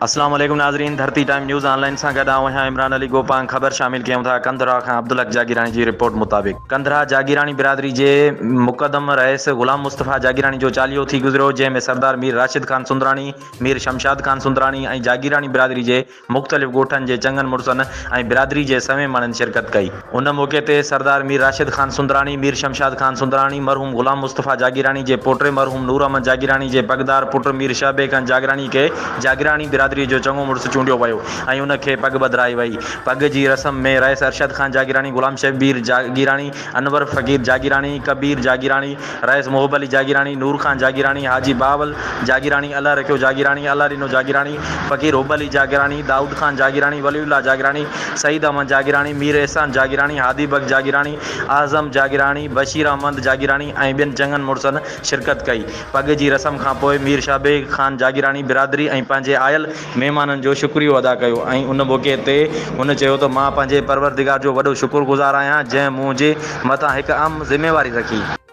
اسلام عليڪم ناظرين ڌرتي ٽائيم نيوز آن لائين سان گڏ آئون آهيان عمران علي گوپانگ خبر شامل ڪيون ٿا ڪنڌرا کان عبدالحق جاگيراڻي جي رپورٽ مطابق ڪنڌرا جاگيراڻي برادري جي مقدم رئيس غلام مصطفيٰ جاگيراڻي جو چاليهو ٿي گذريو جنهن ۾ سردار مير راشد خان سندراڻي مير شمشاد خان سندراڻي ۽ جاگيراڻي برادري جي مختلف ڳوٺن جي چڱن مڙسن ۽ برادري جي سوين ماڻهن شرڪت ڪئي. ان موقعي تي سردار مير راشد خان سندراڻي، مير شمشاد خان سندراڻي، مرحوم غلام مصطفيٰ جاگيراڻي جي پوٽي مرحوم نور احمد جاگيراڻي جي پڳدار پٽ مير شهه بيگ خان جاگيراڻي کي جاگيراڻي برادري جو چڱو مڙس چونڊيو ويو ۽ ان کي پڳ ٻڌرائي وئي. پڳ جي رسم ۾ رئيس ارشد خان جاگيراڻي، غلام شبير جاگيراڻي، انور فقير جاگيراڻي، ڪبير جاگيراڻي، رئيس محب علي جاگيراڻي، نور خان جاگيراڻي، حاجي بهاول جاگيراڻي، الله رکيو جاگيراڻي، الله ڏنو جاگيراڻي، فقير حب علي جاگيراڻي، دائود خان جاگيراڻي، ولي الله جاگيراڻي، سعيد احمد جاگيراڻي، مير احسان جاگيراڻي، هادي بخش جاگيراڻي، اعظم جاگيراڻي، بشير احمد جاگيراڻي ۽ ٻين چڱن مڙسن شرڪت ڪئي. پڳ جي رسم کان پوء مير شاهه بيگ خان جاگيراڻي برادري ۽ پنهنجي آيل مهمانن جو شڪريو ادا ڪيو ۽ ان موقعي تي هن چيو ته مان پنهنجي پروردگار جو وڏو شڪر گذار آهيان جنهن منهنجي مٿان هڪ اهم ذميواري رکي.